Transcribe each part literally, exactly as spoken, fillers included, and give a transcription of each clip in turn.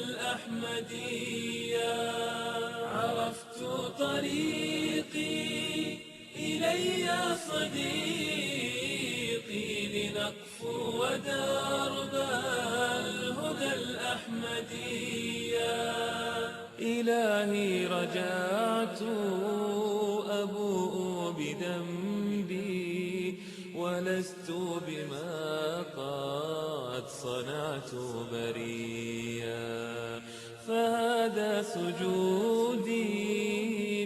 الأحمدية. عرفت طريقي إلي صديقي، لنقف ودرب الهدى الأحمدية. إلهي رجعت أبوء بذنبي، ولست بما قد صنعت بريا. فهذا سجودي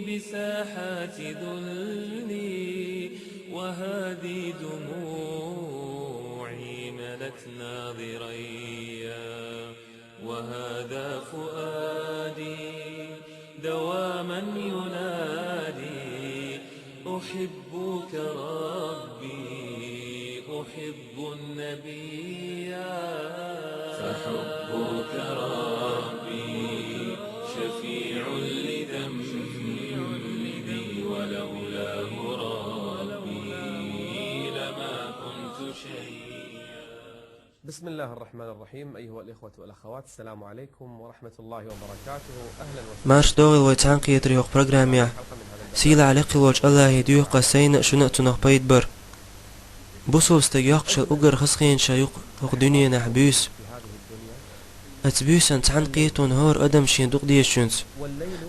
بساحات ذلي، وهذه دموعي ملت ناظريا. وهذا فؤادي دوامًا ينادي: أحبك ربي، أحب النبي. فحبك ربي شفيع لذنبي، ولولاه ربي لما كنت شيئا. بسم الله الرحمن الرحيم. أيها الإخوة والأخوات، السلام عليكم ورحمة الله وبركاته. أهلًا وسهلًا. Марш догӀийла вай цхьаьнакхетаран программе. Сийлахь лекха волчу Аллахьан дуьхьа сайна а, шуна а цунах пайда бар. Бусалба стеган йоккхачу уггар хазахетаран ша ю-кх хӀокху дуьненахь буьйса. Оцу буьйсанна цхьаьна кхетта хӀора адам шен дукха дезачуьнца.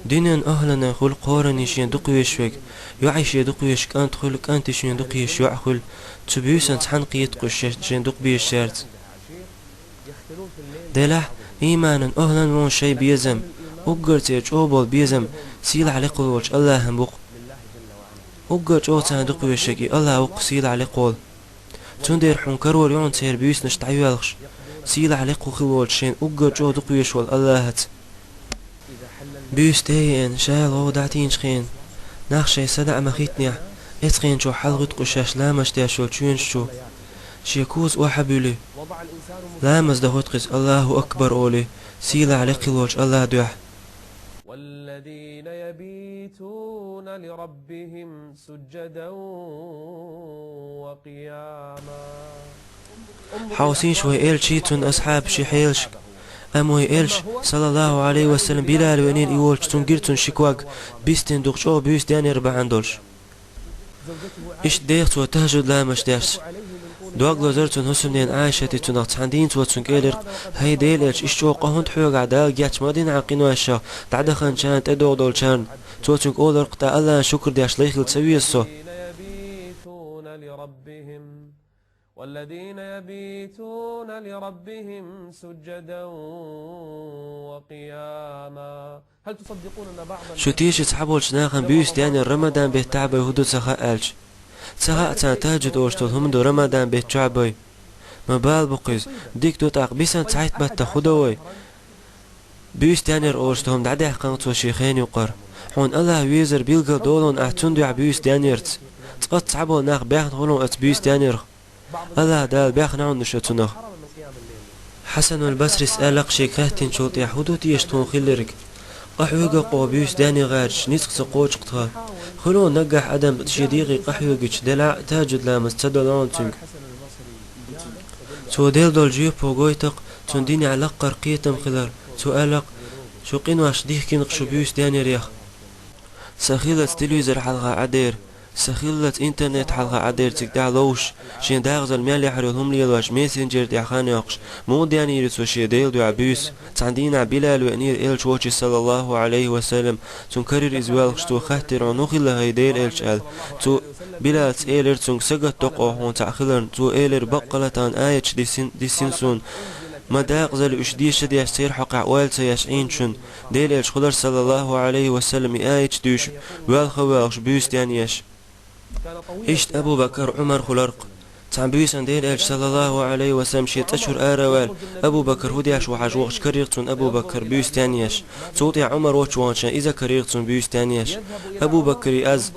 Дуьненан охӀланна хуьлу кхоьруш шен дукха везаш верг, йоӀе шен дукха везаш кӀант хуьлу, кӀанте шен дукха везаш йоӀ хуьлу. Цу буьйсанна цхьаьна кхетта кхуьш шен дукха безачаьрца. Делахь, ийманан охӀланна вон шайн безам, уггар цӀе чӀогӀа болу безам сийлахь лекха волчу Аллахьан бу-кх. Уггар чӀогӀа царна дукха везаш верг и Аллахь ву-кх сийлахь лекха волу. Цундела хьуна карор ю хьуна церан буьйсанаш дӀайоьлхуш, сийлахь лекха хила волчу шайна уггар чӀогӀа дукха везаш волу Аллахьаца. Буьйса тӀе а еана, шайла гӀовгӀа дӀатийначу хенахь, нах шайн са даа ма-хеттинехь, эцу хенахь хьалагӀуьттуш шаьш ламаз деш йолу чоьнаш чу, шен куз охьа а буьллий, ламаз дан хӀуьтту иза, Аллаху акбар олий, сийлахь лекха хила волчу Аллахьан дуьхьа. والذين يبيتون لربهم سجدا وقياما. Хьовсийша вай элчий, цуьнан асхьабаший хьелашка. Амма вай элча, саллаллаху Ӏалайхи ва саллам, Билал веанера и волчу, цунна гира цуьнан ши ког, бистина дукха чӀогӀа буьйса денъяр бахьана долуш. Иштта деха цо тахӀажжуд ламаз деш. Дог лозура цуьнан хӀусамнена Ӏайшата, цунах цхьана дийнахь цо цуьнга элира-кх: «ХӀай Делан элча, иштта чӀогӀа къа хӀунда хьоьгу ахь Дала гечдина динан къиношех, дӀадаханчарна, тӀедогӀу долчарна?» Цо цуьнга олура-кх: «ТӀаккха Аллахьан шукр деш лай хила ца веза со». والذين يبيتون لربهم سجدا وقياما. هل تصدقون أن بعض الناس... Шу тешац, цхьаболчу нахана буьйса денъяр Рамадан беттахь бен хӀун ду ца хаьа аьлча? Ца хаьа царна тахӀажжуд олуш долу хӀума ду Рамадан бетта чохь бен? Ма бала бу-кх иза. Дика ду, тӀаккха бисина цхьайтта баттахь хӀун до вай? Буьйса денъяр олуш долу хӀума дӀадаьккхина цо шен хенан юкъара. Хьуна Аллахь везар билггал долу ахь цунна дуьхьа буьйса денъярца. Цкъа а цхьаболу нах баьхна хуьлу оцу буьйса денъярх. Аллахь Дала баьхна хьуна уьш оцунах. Хьасанул Басрис аьлла-кх шега хаьттинчул тӀаьхьа: «ХӀун ду теша тхуна хилларг? Къа хьоьгу-кх оха буьйса денъян гӀерташ, ницкъ ца кхочу-кх тхан. Хуьлу наггахь адам шен дегӀе къа хьоьгуьйтуш, делахь а тахӀажжуд ламаз ца до лаьа цуьнга». Цо делла долу жоьпо гойту-кх цуьнан динехь лаккхара кхетам хилар. Цо аьлла-кх: «Шу къинош дихкина-кх шу буьйса денъярех. Сан хиллалц телевизор хьалха Ӏа дера, сан хиллалц интернет хьалха Ӏа дера цига тӀехь ловзуш, шен дагӀазалла мел яхьар йолу хӀума лелош, мессенджер тӀехь хан йоккхуш, муха денъйира цо шен Делан дуьхьа буьйса, цхьана дийнахь Билал веанера элча волчу, саллаллаху Ӏалайхи ва саллам, цуьнан карара иза воьлхуш, цо хаьттира: „Хьуна хӀун хилла, хӀай Делан элча?“ – аьлла. Цо, Билалца, элира цуьнга: „Сагатдо-кх оха хьуна цхьаъ хиларна“. Цо элира: „Баккъалла тахана аяташ диссин-, диссина суна. Ма дакъазалла уьш деша а деш, церан хьокъехь ойла ца еш Ӏийначунна“. Делан элча хуьлура, саллаллаху Ӏалайхи ва саллам, и аяташ дуьйцуш, воьлха а воьлхуш, буьйса денъеш. Иштта Абу Бакар, Ӏумар хуьлура-кх. Цхьана буьйсанна Делан элча, саллаллаху Ӏалайхи ва саллам, шен цӀа чуьра ара а ваьлла, Абу Бакар хӀун деш ву хьажа вахча карийра цунна Абу Бакар буьйса денъеш. Цул тӀаьхьа Ӏумар вахча вахча иза карийра цунна буьйса денъеш. Абу Бакаран аз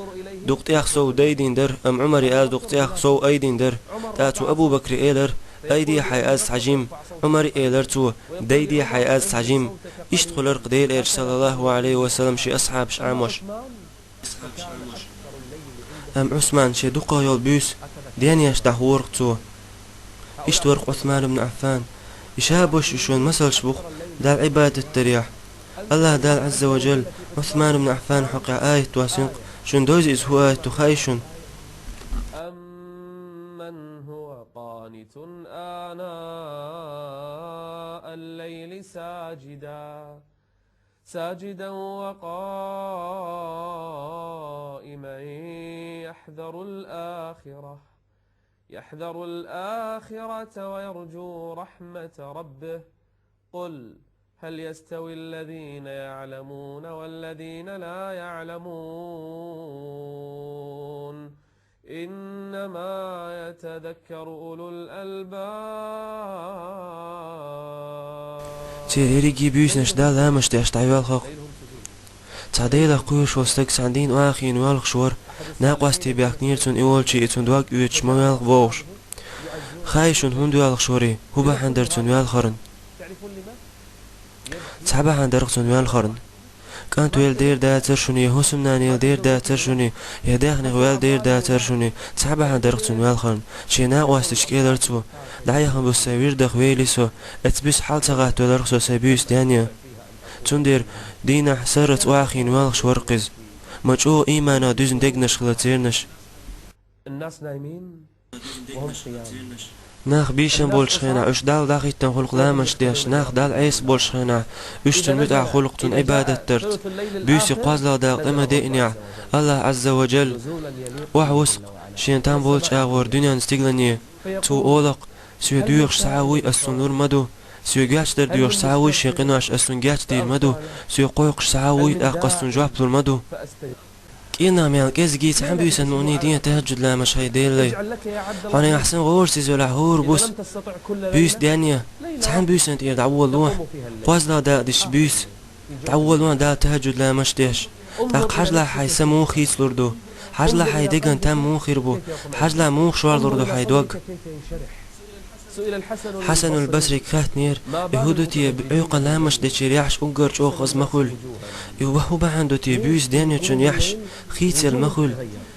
дукха тӀех сов дайдина дара, амма Ӏумаран аз дукха тӀех сов айдина дара. ТӀаккха цо Абу Бакаре элира: „Айде хьайн аз цхьа жимма“. Ӏумаре элира цо: „Дайде хьайн аз цхьа жимма“. Иштта хуьлура-кх Делан элча, саллаллаху Ӏалайхи ва саллам, шен асхьабаш Ӏамош. Амма Ӏусман шен дукхах йолу буьйса денъеш дӀахьора-кх цо. Иштта вара-кх Ӏусман ибн Ӏаффан. И ша бош уьш вайн масалш бу-кх. Далла Ӏибадат дарехь. АллахӀ Дала Ӏазза ва Джалла Ӏусман ибн Ӏаффан хьокъехь аят доссийна-кх, шуна дойза иза хӀун аят ду, хаий шуна? أمن هو قانت آناء الليل ساجدا ساجدا وقائما يحذر الآخرة يحذر الآخرة ويرجو رحمة ربه قل هل يستوي الذين يعلمون والذين لا يعلمون إنما يتذكر أولو الألباب. Церан ерриге буьйсанаш Далла ламазаш деш дӀайоьлху-кх. Цхьа Делах кхоьруш волу стаг цхьана дийнахь охьахиъна воьлхуш вара, накъостий баьхкинера цунна и волчу, и цуьнан дог оьцуш ма воьлху бохуш. Хаий шуна хӀунда воьлхуш вара и, хӀун бахьана дара цунна воьлхурна? Цхьа бахьана дара-кх цунна воьлхурна. КӀант велла дера дацара шуна, я хӀусамнана елла дера дацара шуна, я даьхнех ваьлла дера дацара шуна, цхьа бахьана дара-кх цунна воьлхурна. Шен накъосташка элира цо: «ДӀаяхна бу сайн вирдах, вели со, эцца буьйса хьал ца гӀаттавелира-кх со сайн буьйса денъян». Цундела дийнахь сарралц охьахиъна воьлхуш вара-кх иза. Ма чӀогӀа ийманах дуьзна дегнаш хилла цернаш. الناس نايمين وهم قيام. Нах бийшина болчу хенахь уьш Далла дӀахӀиттина хуьлу-кх ламазаш деш, нах Далла Ӏеса болчу хенахь уьш Цуьнан муьтӀахь хуьлу-кх, Цунна Ӏибадат дарца. Буьйса кхозлагӀа дакъа тӀе ма деънехь, АллахӀ Ӏазза ва Джалла охьавосу-кх Шен там болчу агӀор дуьненан стиглане. Цо олу-кх: «Соьга доьхуш цхьа а вуй, Ас цунна лур ма ду. Соьга гечдар доьхуш цхьа а вуй, шен къинош Ас цунна гечдийр ма ду. Соьга кхойкхуш цхьа а вуй, тӀаккха Ас цунна жоп лур ма ду». КӀирнах мел кӀеззиге цхьана буьйсанна ма вуьйла ден тахӀажжуд ламазаш, хӀай Делан лай. Хьуна ахь санна гӀорасиз велахь, хӀора буса буьйса денъян, цхьана буьйсанна тӀера дӀаволало хьо. КхозлагӀа дакъа деш буьйса дӀаволало хьо Далла тахӀажжуд ламазаш деш. ТӀаккха хьажалахь, хьайн са муха хийцалур ду. Хьажалахь, хьайн деган там муха хир бу. Хьажалахь, муха шорлур ду хьайн дог. Хьасанул Басрига хаьттинера: «И хӀун ду те, Ӏуьйкъана ламазаш дечеран яхьаш уггар чӀогӀа хаза ма хуьлу? И ва хӀун бахьана ду те, буьйса денъян чун яхьаш хийцаелла ма хуьлу,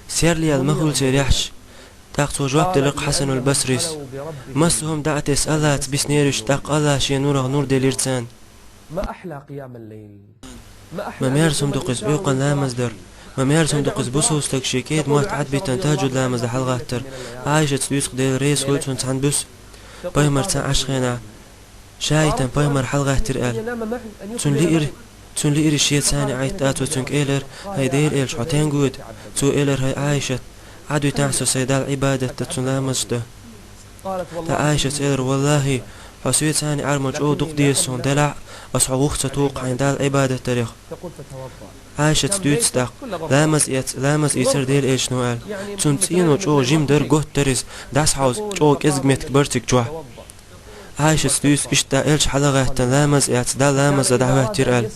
серлаелла ма хуьлу церан яхьаш?» ТӀаккха цо жоп делира-кх Хьасанул Басрис: «Массо а хӀума дӀа а тесна, АллахӀца биснера уьш, тӀаккха АллахӀа Шен нурах нур делира царна». Ма мерза хӀума ду-кх иза Ӏуьйкъана ламаз дар. Ма мерза хӀума ду-кх иза бусалба стага шен кӀеда мотт Ӏад а битина тахӀажжуд ламаз дан хьалагӀаттар. Ӏайшас дуьйцу-кх, Дела реза хуьлда цунна, цхьана буьйса пайхамарца Ӏаш хенахь, ша а йитина пайхамар хьалагӀаьттира аьлла. Цунна лиира, цунна лиира шеца цхьана Ӏайтта, цо цуьнга элира: «ХӀай Делан элча, хьо стенга воьду?» Цо элира: «ХӀай Ӏайшат, Ӏад витахь со сайн Далла Ӏибадат дан, Цунна ламазаш дан». ТӀаккха Ӏайшас элира: «ВаллахӀи, хьо соьца цхьана Ӏар ма чӀогӀа дукха деза суна, делахь а, ас хьо вуха ца туху хьайн Далла Ӏибадат дарех». Ӏайшас дуьйцу тӀаккха: «Ламаз эц, ламаз ийцира Делан элчано», — аьлла. Цуьнан цӀено чӀогӀа жима дара, готта дара иза, дӀасахьовза чӀогӀа кӀезиг меттиг бара цига чохь. Ӏайшас дуьйцу: «Иштта элча хьалагӀаьттина, ламаз эцна, Далла ламаз дан дӀахӀоьттира», — аьлла.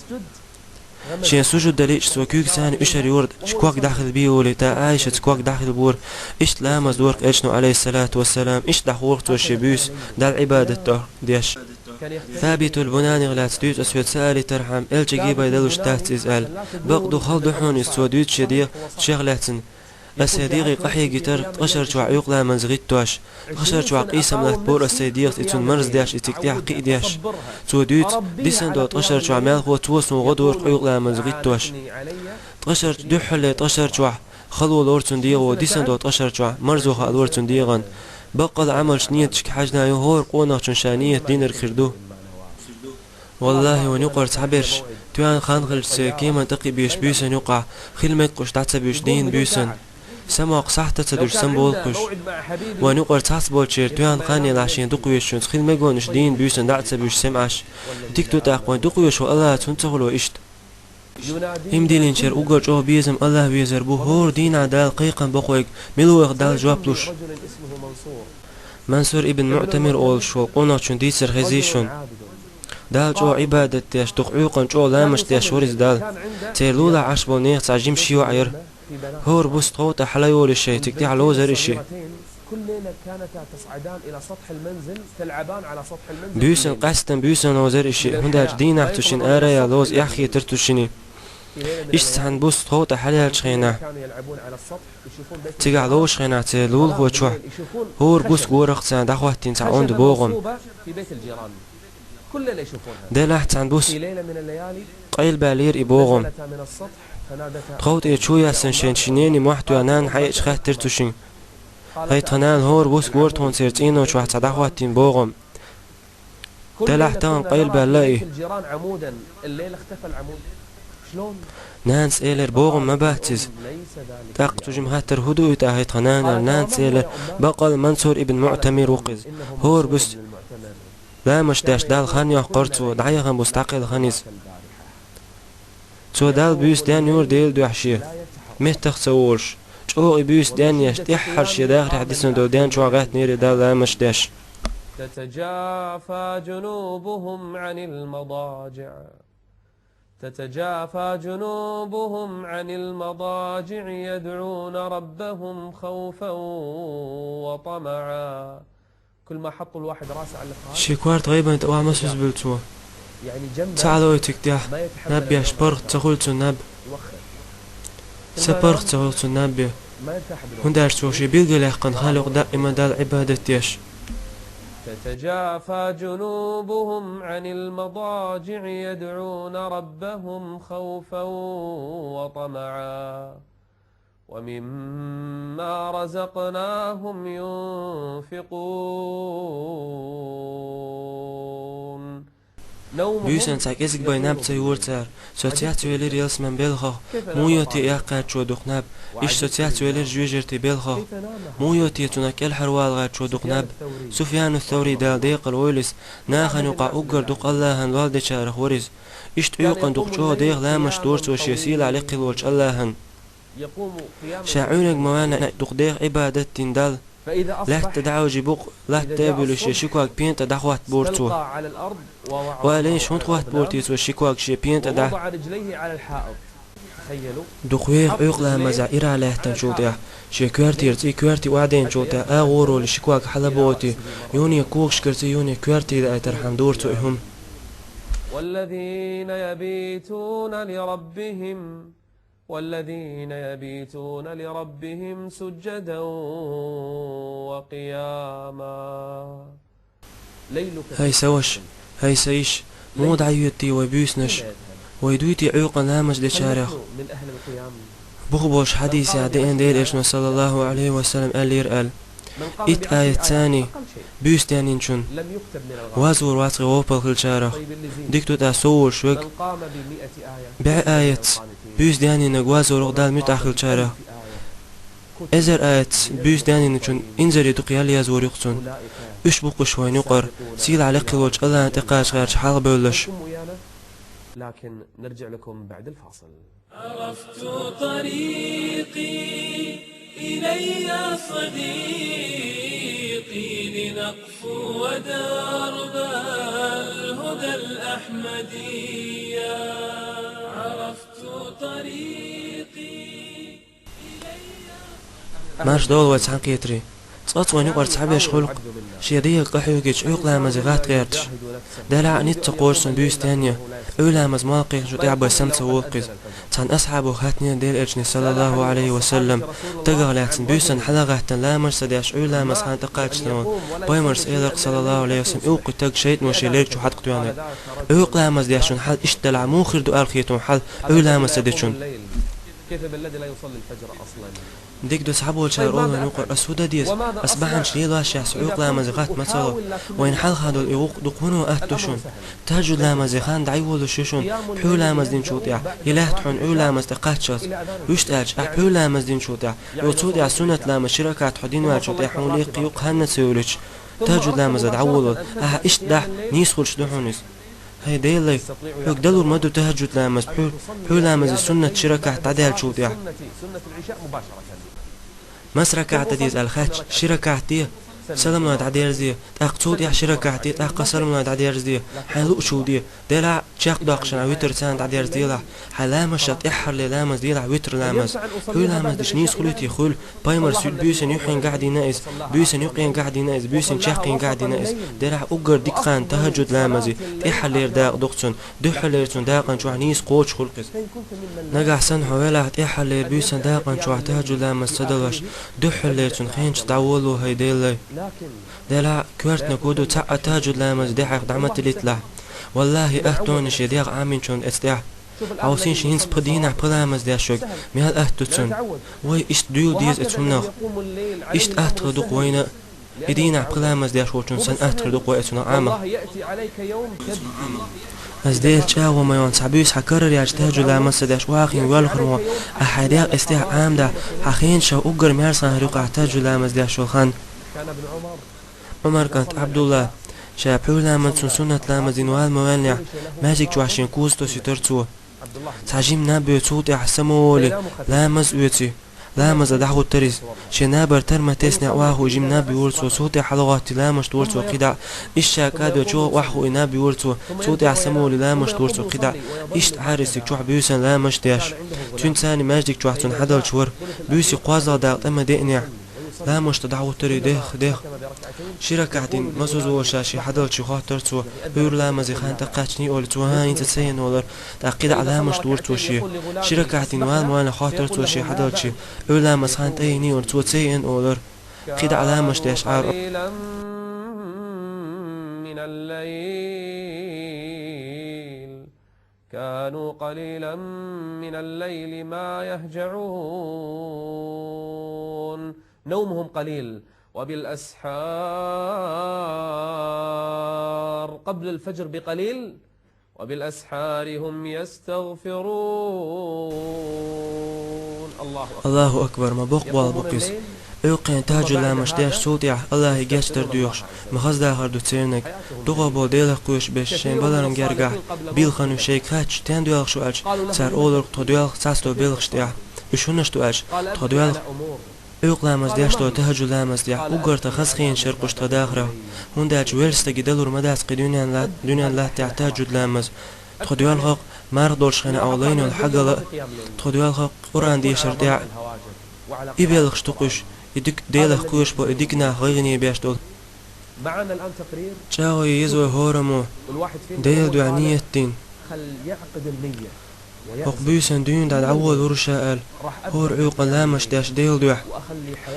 Шен сужуд далийча, цо куьйга цхьана уьшар юьртӀа ког дӀахилла бийволий, тӀаккха Ӏайшаца ког дӀахилла бора. Иштта ламаз дора-кх элчано, Ӏалайхиссалату вассалам, иштта дӀахьора-кх цо шен буьйса Далла Ӏибадат дан деш. Сабитул Бунанигах лаьцна дуьйцу ас хьоьца ца алийтархьама, элчанга бен далуш дац иза аьлла. Бакъду, хала ду хьуна иза, цо дуьйцу шен дегӀ шех лаьцна. Ас сайн дегӀе къахьегийтара ткъа шарчохь Ӏуьйкъа ламаз гӀиттош. Ткъа шарчохь къийсам латтабора ас сайн дегӀаца и цунна марздеш, и цига тӀехь кхиадеш. Цо дуьйцу, дисина долу ткъа шарчохь мелхо цо суна гӀо дора-кх Ӏуьйкъа ламаз гӀиттош. Ткъа шарчу дуьххьарлера ткъа шарчохь хало лора цуьнан дегӀо, дисина долу ткъа шарчохь марзо хаалора цуьнан дегӀан. Баккъалла Ӏамалш нияташка хьаьжна ю, хӀора къонахчун ша ният динарг хир ду. ВаллахӀи, вайн юкъара цхьаберш, тоьхна хан хилча, церан кеман тӀе кхиабеш буьйсанна юкъахь, хила мега-кх уьш дӀа ца буьйш дийнан буьйсанна. Самоккха сахьт а ца дуьллуш самаболу-кх уьш. Вайн юкъара цхьацца болчеран тоьхна хан елахь шен дукхавезачуьнца, хила мега-кх уьш дийнан буьйсанна дӀа а ца буьйш сема Ӏаш. Дика ду тӀаккха, вайн дукхавезаш волу АллахӀца хӀунда ца хуьлу иштта? Им диллинчеран уггар чӀогӀа безам АллахӀ везар бу, хӀора дийнахь Дала кхайкхам бо-кх вайга, мила ву-кх Далла жоп луш. Мансур ибн МуӀтамир олуш волу къонахчун дийцар хезий шуна? Далла чӀогӀа Ӏибадат деш, дукха Ӏуьйкъана чӀогӀа ламазаш деш вара иза Далла. Церан лулахь Ӏаш болу нехан цхьа жима шен йоӀ яра. ХӀора буса тхов тӀе хьала йолуш шайн цига тӀехь ловзара и шиъ. Буьйсанна къаьстина, буьйсанна ловзара и шиъ, хӀунда аьлча дийнахь цу шинна ара яла ловза эхь хетара цу шинна. Иштта цхьана буса тхов тӀе хьалаяьллачу хенахь, цигахь ловзучу хенахь церан лулахочохь хӀора буса гора-кх царна дӀахӀоттийна цхьа онда богӀам. Делахь цхьана бус къайлбаьллера и богӀам. Тхов тӀе чу яссана шен ши нени мохь тоьхна нана хьаэча хаьттира цу шин: «ХӀай тхан нана, хӀора бус гора тхуна церан цӀийно чохь цхьа дӀахӀоттийна богӀам». Делахь тахана къайлбаьлла и. Нанас элира: «БогӀам ма бац иза». ТӀаккха цу жима хаьттира: «ХӀун ду и тӀаккха, хӀай тхан нана?» — аьлла. Нанас элира: «Бакъал Мансур ибн МуӀтамир ву-кх иза. ХӀора бус ламаш деш Далла хан йоккхура цо, дӀаяхана бус дӀакхелхина иза. Цо Далла буьйса денна юра Делан дуьхьа шен, меттах ца волуш, чӀогӀа и буьйса денъеш, тӀаьххьара шен дахарехь дисина долу ден чохь гӀаьттинера Далла ламаш деш». تتجافى جنوبهم عن المضاجع تتجافى جنوبهم عن المضاجع يدعون ربهم خوفا وطمعا. كل ما حطوا الواحد راسه على الفراش. Шен корта гӀайбан тӀе охьа ма сузбуьлу цо. يعني جنبه Ца Ӏалойтиг тӀехь, ما يتحمل наб еш الوضع. ПаргӀат ца хуьлу цунна наб. يوخر. Са паргӀат ца хуьлу цунна наб бен. ХӀунда аьлча цо шен билгалъяьккхина хьал ю-кх даима Далла Ӏибадат деш. تتجافى جنوبهم عن المضاجع يدعون ربهم خوفا وطمعا ومما رزقناهم ينفقون. Буьйсанна цхьа кӀезиг бен наб ца йора цара. Со цецвелира ялсаманин белхах, муха йо те яккхаьрда шен дукха наб. Иштта со цецвелира жоьжахатин белхах, муха йо те цунах кӀелхьарвала гӀерта шен дукха наб. Суфьяну Саври, Дала декъала войла иза, нахана юкъахь уггар дукха Аллахьан лол дечарах вара иза. Иштта Ӏуьйкъана дукха чӀогӀа деха ламаш дора цо шен сийлахь лекха волчу Аллахьан. Ша Ӏуьйранга ма ваьллинехь дукха деха Ӏибадат дина Далла. Лаьтта дӀахьожий букъ, латта тӀе а буьллуш, шен ши ког пена тӀе дӀахӀоттабора цо. Ва леш, хӀунда хӀоттабора те цо ши ког шен пена тӀе дӀа? Дукха веха Ӏуьйкъа ламазехь ирахь лаьттинчул тӀаьхьа, шен коьртера цӀий коьрте охьадеанчул тӀаьхьа, агӀор волуш ши ког хьалабоху те, юхане когашкара цӀий юхане коьрте даийтархьама дора цо и хӀума. والذين يبيتون لربهم والذين يبيتون لربهم سجدا وقياما. ХӀай сан ваша, хӀай сан йиша, муха дӀайоьду те вай буьйсанаш? Вай дуй те Ӏуьйкъана ламаз дечарех? Бух болуш хьадисехь деана Делан Элчано, саллаллаху Ӏалайхи ва саллам, аьллера аьлла: «Итт аят царний буьйса денйинчун вазвар вац вай вопал хилчарах». Дика ду тӀаккха со волуш верг бӀе аятца буьйса денйинарг вазвар ву-кх Далла муьтӀахь хилчарах. Эзар аятца буьйса денйинчун инзаре дукха ял язвар ю-кх цунна. Уьш бу-кх уьш вайна юкъара сийлахь лекха волчу Аллахьна тӀекхача гӀерташ хьалха бевлларш. لكن نرجع لكم بعد الفاصل. عرفت طريقي إلي صديقي لنقفو درب الهدى الأحمدي. عرفت طريقي. Марша довла вай цхьаьнакхетарий. Цкъа-цкъа вайна юкъара цхьаберш хуьлу-кх, шен дегӀ къахьоьгуьйтуш Ӏуьйкъа ламазе гӀатта гӀерташ. Делахь а ницкъ ца кхочу цунна буьйса денъян, Ӏуьйра ламаз молла кхайкхинчул тӀаьхьа бен сам ца волу-кх иза. Цхьана асхьабо хаьттинера Делан Элчане, саллаллаху Ӏалайхи ва саллам, дагах лаьцна буьйсанна хьалагӀаьттина ламаз ца деш Ӏуьйра ламаза хан тӀекхаччалц. Пайхамарс элира-кх, саллаллаху Ӏалайхи ва саллам, и вукху таг шайтано шен лерг чу хьатӀакхтоьхнарг. Ӏуьйкъа ламаз деш волчун хьал иштта делахь, муха хир ду аьлла хетарг хьал Ӏуьйра ламаз ца дечун? كيف بالذي لا يصلي الفجر أصلا؟ Дика ду, цхьаболчара олу вайна юкъара: «Ас хӀун дан деза? Ас бахьанаш лелош яц, Ӏуьйкъа ламазе гӀатта ма ца ло». Вайна хьалха долу и гӀуллакх дукха вуно атта ду шуна. ТахӀажжуд ламазе хан дӀайолалуш ю шуна, пхьуьйра ламаз динчул тӀаьхьа, и лаьтта хьуна Ӏуьйра ламаз тӀекхаччалц. Вуьшта аьлча, ахь пхьуьйра ламаз динчул тӀаьхьа, йо, цул тӀаьхьа суннат ламаз ши ракаӀат хьо дина ваьлчул тӀаьхьа хьуна лекха ю-кх ханна ца йолуьйтуш, тахӀажжуд ламаза дӀаволалур. Ахь иштта дахь, нийса хуьлуш ду хьуна иза. ХӀай Делан лай, хьоьга далур ма ду тахӀажжуд ламаз, пхьуьйра, пхьуьйра ламазе суннат ши ракаӀат дӀадаьллачул тӀаьхьа. Маса ракаӀат дан деза аьлла хаьттича, ши ракаӀат де, салам лой дӀадерзе, тӀаккха цул тӀаьхьа ши ракаӀат де, тӀаккха салам лой дӀадерзе, хьайн луучул де. Делахь а чекхдоккхуш хьайн витр царна дӀадерзаделахь, хьайн ламазашах тӀаьххьарлера ламаз делахь, витр ламаз. Пхьуьйра ламаз дича нийса хуьлий те? Хуьлу. Пайхамарс буьйсанна юьхьангахь а дина иза, буьйсанна юккъангахь а дина иза, буьйсанна чаккхенгахь а дина иза. Делахь а уггар дика хан тахӀажжуд ламазе тӀаьххьарлера дакъа ду-кх цунна, дуьххьарлера цунна дакъана чохь нийса кхочуш хуьлу-кх иза. Нагахь санна хьо велахь, тӀаьххьарлера буьйсанна дакъана чохь тахӀажжуд ламаз ца далош, дуьххьарлера цунна хенчу дӀаволало, хӀай Делан лай. Делахь а коьртаниг хӀун ду, цхьа а тахӀажжуд ламаз дехьех дӀа ма тилийталахь. Валлахьи, атта догӀу шен дегӀ Ӏамийначунна эцу тӀехь. Хьовсийша хӀинца пхи дийнахь пхи ламаз деш верг, мел атта ду цунна. Вай иштта дуьйла деза эцу хӀуманах. Иштта атта хир ду-кх вайна, и дийнахь пхи ламаз деш волчунна санна атта хир ду-кх вай эцунах Ӏамал. Ас Делан чӀагӀо ма йоаххьа, цхьа буьйса хьан карара яьлча тахӀажжуд ламаз ца деш охьахиъна воьлхар мо, ахь хьайн дегӀ эцу тӀехь Ӏамадахь, хьан хенаш уггар мерза хан хир ю-кх ахь тахӀажжуд ламаз деш йолу хан. Ӏумар кӀант Ӏабдулла, ша пхьуьйра ламаз, цунна суннат ламаз дина вала ма ваьллинехь, маьждиг чохь шен куза тосуьйтура цо. Цхьа жима наб йой, цул тӀаьхьа самаволий, ламаз а оьций, ламаза дӀахӀуттура иза. Шен набар тар ма теснехь, охьахуий жима наб юра цо, цул тӀаьхьа хьалагӀоттий, ламазаш дора цо кхидӀа. Иштта ша кӀадвелча охьахуий наб юра цо, цул тӀаьхьа самаволий, ламазаш дора цо кхидӀа. Иштта Ӏара иза цига чохь буьйсанна ламазаш деш. Цуьнан цӀарна маьждиг чохь цунна хьадалча вара. Буьйса кхозлагӀа дакъа тӀе ма деънехь, ламазашна дӀахӀуттура и дехха-дехха. Ши ракаӀат дина мосазза волуш ша шен хьадалча хоттура цо, пхьуьйра ламазан хан тӀекхаьчний олий, цо хӀан, хӀинца ца йина олура. ТӀаккха кхидӀа ламазаш дора цо шен. Ши ракаӀат дина вала ма ваьллинехь хоттура цо шен хьадалча, пхьуьйра ламазан хан тӀейиний олий, цо ца йина олура. КхидӀа ламазаш деш Ӏара. قليلا من الليل كانوا قليلا من الليل ما يهجعون. نومهم قليل، وبالأسحار، قبل الفجر بقليل، وبالأسحار هم يستغفرون. الله أكبر. Аллаху акбар, ма боккха болх бу-кх иза. ОьгӀазвахна тахӀажжуд ламазаш деш, цул тӀаьхьа Аллахье гечдар доьхуш, ма хаза дахар ду церниг. ДогӀа болу Делах кхоьруш берш шайн баларан гергахь билггал ю шайга хаьттича, стенна доьлхуш ву аьлча, цара олура-кх тхо доьлху цхьацдолу белхаш тӀехь. Уьш хӀунаш ду аьлча, тхо доьлху оьгӀазламаз деш долу тахӀажжуд ламаз тӀехь, уггар тхан хаза хенаш яра-кх уьш тхан дахарехь. ХӀунда аьлча велла стаге далур ма дац кхин дуьненан ла-, дуьненан латтехь тахӀажжуд ламаз. Тхо доьлху-кх марха долчу хенахь лайна йолу хьогалла а, тхо доьлху-кх Къуръан дешар тӀехь а. И белхаш ду-кх уьш, и дика Делах кхоьруш болу, и дика нах гӀайгӀане беш долу. ЧӀагӀо еза вай хӀораммо, Делан дуьхьа ниет дина. ХӀокху буьйсанна дуьйна дӀа дӀаволалур ву ша аьлла, хӀора Ӏуьйкъана ламазаш деш Делан дуьхьа.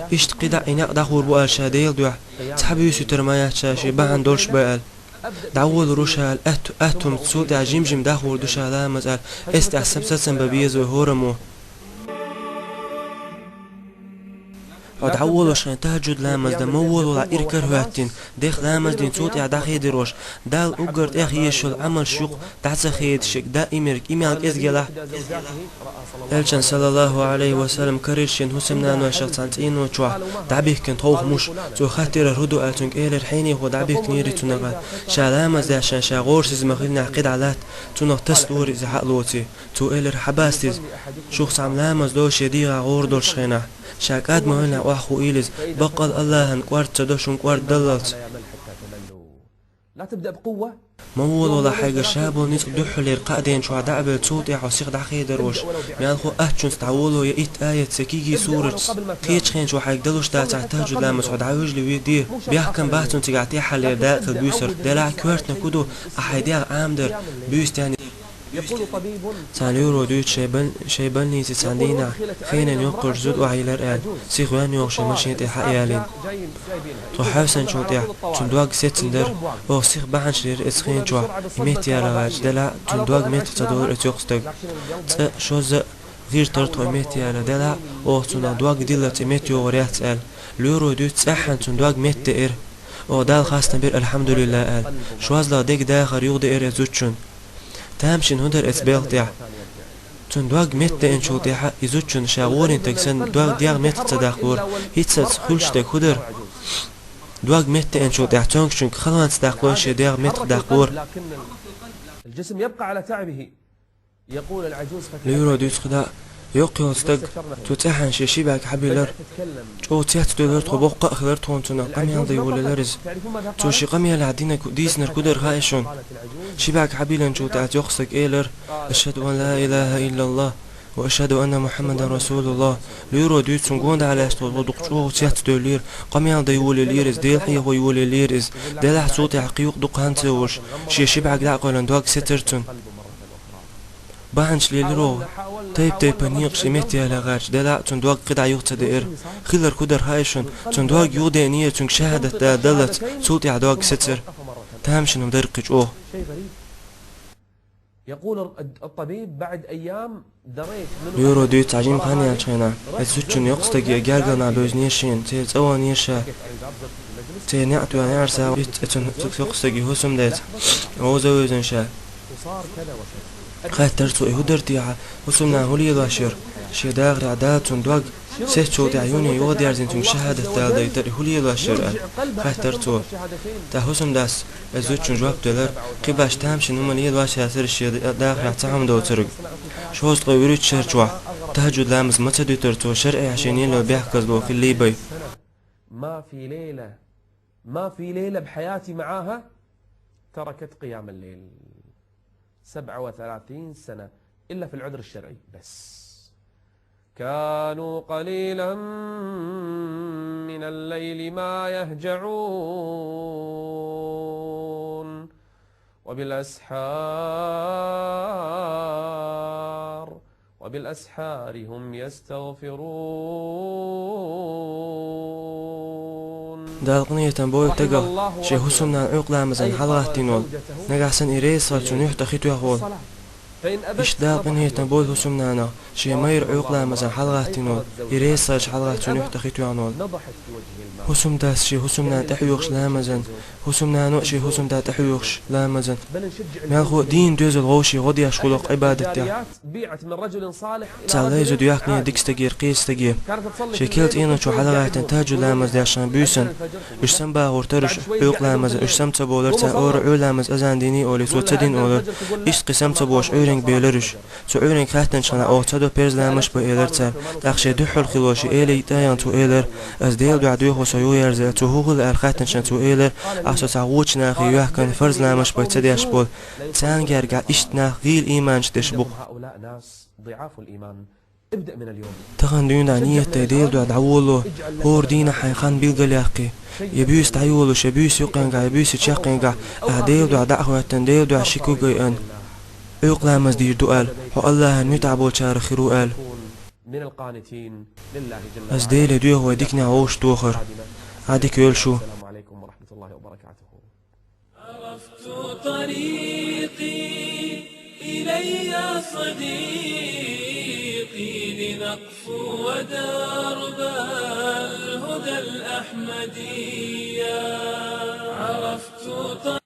Иштта кхидӀа а и некъ дӀахьур бу аьлла ша Делан дуьхьа, цхьа буьйса юьтур ма яц ша шен бахьана долуш бен аьлла. ДӀаволалур ву ша аьлла, атта-, атта хӀуманца, цул тӀаьхьа жим-жима дӀахьур ду ша ламаз аьлла, эцу тӀехь са-, сацам бан беза вай хӀораммо. Хьо дӀаволалуш хен тахӀажжуд ламаз дан ма волалахь иракарахӀоьттина, дехха ламаз дина, цул тӀаьхьа дӀахедар волуш, Далла уггар тӀехь езаш йолу Ӏамалш юкъа дӀа ца хедаш ерг, даимерг, и мел кӀезиг елахь. Элчанна, саллаллаху Ӏалайхи ва саллам, карийра шен хӀусамнанойх цхьана цӀенош чохь дӀабихкина тховха муш, цо хаьттира хӀун ду аьлла, цуьнга элира хьенехо дӀабихкинера цунах аьлла. Ша ламаз деш хен, ша гӀорасиз ма хиллинехь кхидӀа латта, цунах тасадора иза хьа а лоций. Цо элира: «Хьабаста иза, шух цхьамма ламаз до шен дегӀан гӀора долуш хенахь. Ша кӀад ма хиллинехь охьахуийла иза, баккъал Аллахьан кӀорда ца до шуна кӀордадаллалц». Ма волалахь хьайгара ша болу ницкъ дуьххьалера кхаа ден чохь дӀа а белла, цул тӀаьхьа хьо сиха дӀахедар волуш, мелхо а аттачунца дӀаволо я итт аят я кегий сурат, кхечу хенахь хьайга далуш дацахь тахӀажжуд ламаз, хьо дӀавижале ве де, бехкам бац хьуна цигахь тӀаьххьарлера дакъа хила буьйсург, делахь а коьртаниг хӀун ду, ахь хьайн дегӀ Ӏамадар, буьйса тӀехь. Цхьана луьйро дуьйцу шайн бал-, шайн больници цхьана дийнахь хенан йоккхуш зуда охьайиллира аьлла, сиха ваьнна йогӀу шен машен тӀе хьа а ялийна. Тхо хьаьвсинчул тӀаьхьа цуьнан дог сецна дара, оха сиха бахьанаш лелира эцу хен чохь и метта яла гӀерташ, делахь а цуьнан дог меттах ца долура эцу йоккха стага. ЦӀа, шозза а гӀиртира тхо и метта яла, делахь а оха цунах дог диллалц и метта йогӀур яц аьлла. Луьйро дуьйцу, цӀеххьана цуьнан дог метта деара. Оха Далла хастам бира, алхьамдулиллахӀ аьлла. ШозлагӀа дегдахар юхадеара эцу зудчунна. Тамашийна хӀун дара эцу белха тӀехь? Цуьнан дог метта деанчул тӀаьхьа и зудчунна ша гӀорийна стаг санна дог, дегӀ меттах ца даккхалора. ХӀинццалц хуьлуш стаг хӀун дара? Дог метта деанчул тӀаьхьа цомгушчуьнга халонца даккхалой шен дегӀ, меттах даккхалора. الجسم يبقى على تعبه. Луьйро дуьйцу кхидӀа а, йоккха йолу стаг, цо цӀеххьана шен ши бӀаьрг хьабийлира. ЧӀогӀа цецдевлира тхо, боккха а хилира тхуна цунах, къамел дан йолаелира иза. Цо шен къамелехь динарг, дийцинарг хӀун дара хаьий шуна? Ши бӀаьрг хьабийлинчул тӀаьхьа йоккха стага элира: «Ашхаду ан ла илахӀа иллаллахӀ ва ашхаду анна Мухьаммадан расулуллахӀ». Луьйро дуьйцу, цунна гонаха лаьцна волу дукха чӀогӀа цецдевлира, къамел дан йолаелира иза, Делан хьехо йолаелира иза, делахь а цул тӀаьхьа кхин юкъа дукха хӀума ца хууш, шен ши бӀаьрг дӀа а кхоьллина, дог сецира цуьнан. Бахьанаш лелира оха, тайп-тайпана некъаш и метта яла гӀерташ, делахь а цуьнан дог кхидӀа юха ца деара. Хилларг хӀун дара хаьий шуна? Цуьнан дог юхадеанера, цуьнга шахӀадат дала даллалц, цул тӀаьхьа дог сецира. Тамашийна хӀума дара кхин чӀогӀа. يقول الطبيب: بعد أيام دريت من Бюро дийца жимма хан яьлча хана, эцу зудчун йоккха стаге гергала нах бевзинера шена, церан цӀа ваханера ша, церан неӀ тоьхнера ша, итт эцун цу йоккха стаге хӀусамдайца гӀовза вевзина ша. Хаьттар цо, и хӀун дара техьа, хӀусамнана хӀун лелош яра? Шен дахарехь Дала цунна дог сецчул тӀаьхьа юхе юхадерзийна цунга шахӀадат даладайтар, и хӀун лелош яра аьлла, хаьттар цо. ТӀаккха хӀусамдас эцу зудчун жоп делар: кхин башха тамашийна хӀума лелош яцара шен дахарехь цхьа хӀума доцург. Шозткъеи вуьрхӀитта шера чохь тахӀажжуд ламаз ма ца дуьтура цо, шарӀехь шен лело бехказло хиллий бен. ما في ليلة، ما في ليلة بحياتي معاها تركت قيام الليل. سبعة وثلاثين سنة، إلا في العذر الشرعي بس. كانوا قليلا من الليل ما يهجعون، وبالأسحار، وبالأسحار هم يستغفرون. Дала къинхетам бойла стагах, шен хӀусамнана Ӏуьйкъе ламазан хьалагӀаттийна волу, нагахь санна и реза хилча цунна юьхь тӀе хи тоьхна волу. Иштта Дала къинхетам бойла хӀусамнанах, шен майра Ӏуьйкъе ламазан хьалагӀаттийна волу, и реза хилча хьалагӀатта цунна юьхь тӀе хи тоьхна волу. ХӀусамдас шен хӀусамнана тӀехьоьхуш ламазан, хӀусамнана а шен хӀусамда тӀехьоьхуш ламазан. Мелхо а дийнан доьзал вовшийн гӀо деш хуьлу Ӏибадат тӀехь. Цхьа лай зуда яьккхинера дика стаге, кхечу стаге. Шен кхин цӀийнан чу хьалагӀаьттина тахӀажжуд ламаз деш хан буьйсанна. Уьш самабахар тара уьш Ӏуьйкъе ламазан, уьш сама ца болура цара, ора Ӏуьйра ламаз азан дийний олий, цо ца дина олура. Иштта кхин сама ца бохуш Ӏуьйранга белира уьш. Цу Ӏуьйранга хаьттинчу хана оха ца до парз ламазаш бен элира цара. ТӀаккха шен дуьххьал хилла шен эле тӀаьхьа цо элира: «Ас Делан дуьхьа доьху со юхаерза», — аьлла. Цо хӀун хилла аьлла хаьттинчу хана цо элира: «Ахь со цхьа вочу нахе йоьхкина фарз ламазаш бен ца деш болу». Царна гергахь иштта нах гӀийла ийманаш деш бу-кх. Тахана дуьйна дӀа нийят дай Делан дуьхьа дӀаволало, хӀора дийнахь хьайн хан билгалъяккхий. Я буьйса дӀайолуш, я буьйса юккъехь, я буьйса чаккхехь, ахь Делан дуьхьа дӀа а хӀоьттина, Делан дуьхьа ши куьг а йина, Ӏуьйкъе ламаз дийр ду аьлла, хьо Аллахьан муьтӀахь болчарах хир ву аьлла. Ас Деле доьху вай диканехь вовшахтохар. Ӏа дика йойла шу. عرفت طريقي إلي صديقي لنقفو ودرب الهدى الأحمدية. عرفت